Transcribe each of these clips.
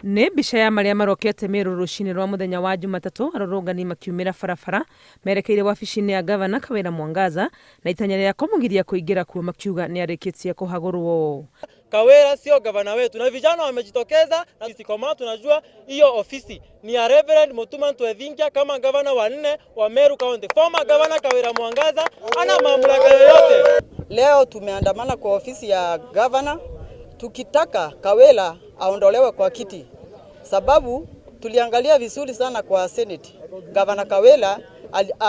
Nĩ mbica ya marĩa marokete Meru rũcinĩ rwa mũthenya wa Jumatatũ, arũrũngani makiumĩra barabara merekeire wabici-inĩ ya ngavana Kawĩra Mwangaza na itanya rĩa kũmũgiria kũingĩra kuo makiuga nĩarĩkĩtie kũhagũrwo. Kawira sio gavana wetu, na vijana wamejitokeza na sisi kwa maana tunajua hiyo ofisi ni ya Reverend Mutuma M'Ethingia kama gavana wa nne wa Meru County. Former governor Kawira Mwangaza ana mamlaka yoyote. Leo tumeandamana kwa ofisi ya gavana tukitaka Kawira aondolewe kwa kiti, sababu tuliangalia vizuri sana kwa Senate. Gavana Kawira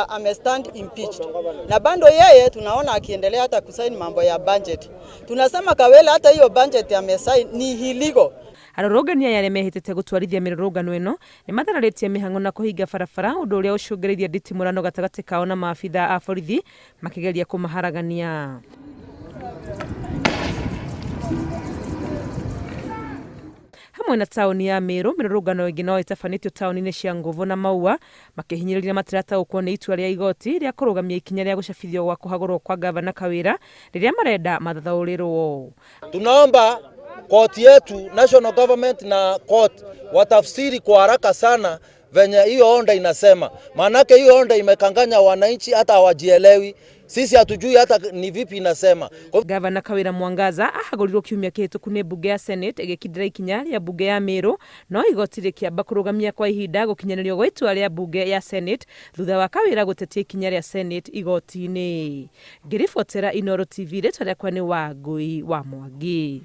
amestand impeached na bado yeye tunaona akiendelea hata kusaini mambo ya budget. Tunasema Kawira hata hiyo budget amesign ni illegal. Arũrũngani aya arĩa mehĩtĩte gũtwarithia mĩrũrũngano ĩno nĩ mathararĩtie mĩhang'o na kũhinga barabara, ũndũ ũrĩa ũcũngĩrĩirie nditimũrano gatagatĩ kao na maabitha a borithi makĩgeria kũmaharagania. Hamwe na taũni ya Meru, mĩrũrũngano ĩngĩ no ĩtabanĩtio taũni-inĩ cia Nguvu na Maua, makĩhinyĩrĩria matirataũkwo nĩ itua rĩa igoti rĩa kũrũgamia ikinya rĩa gũcabithio gwa kũhagũrwo kwa gavana Kawira rĩrĩa marenda mathathaũrĩrwo. Tunaomba court yetu, national government na court watafsiri kwa haraka sana venye hiyo order inasema, maanake hiyo order imekanganya wananchi, hata hawajielewi. Sisi hatujui hata ni vipi inasema. Gavana Kawira Mwangaza ahagũrirwo kiumia kĩhĩtũku nĩ mbunge ya Senate ĩgĩkindĩra ikinya rĩa mbunge ya Meru, no igoti rĩkĩamba kũrũgamia kwa ihinda gũkinyanĩrio gwa itua rĩa mbunge ya Senate thutha wa Kawira gũtetia ikinya rĩa Senate igoti-inĩ. Ngĩribotera Inooro TV, rĩtwa rĩakwa nĩ Wangũi wa Mwangi.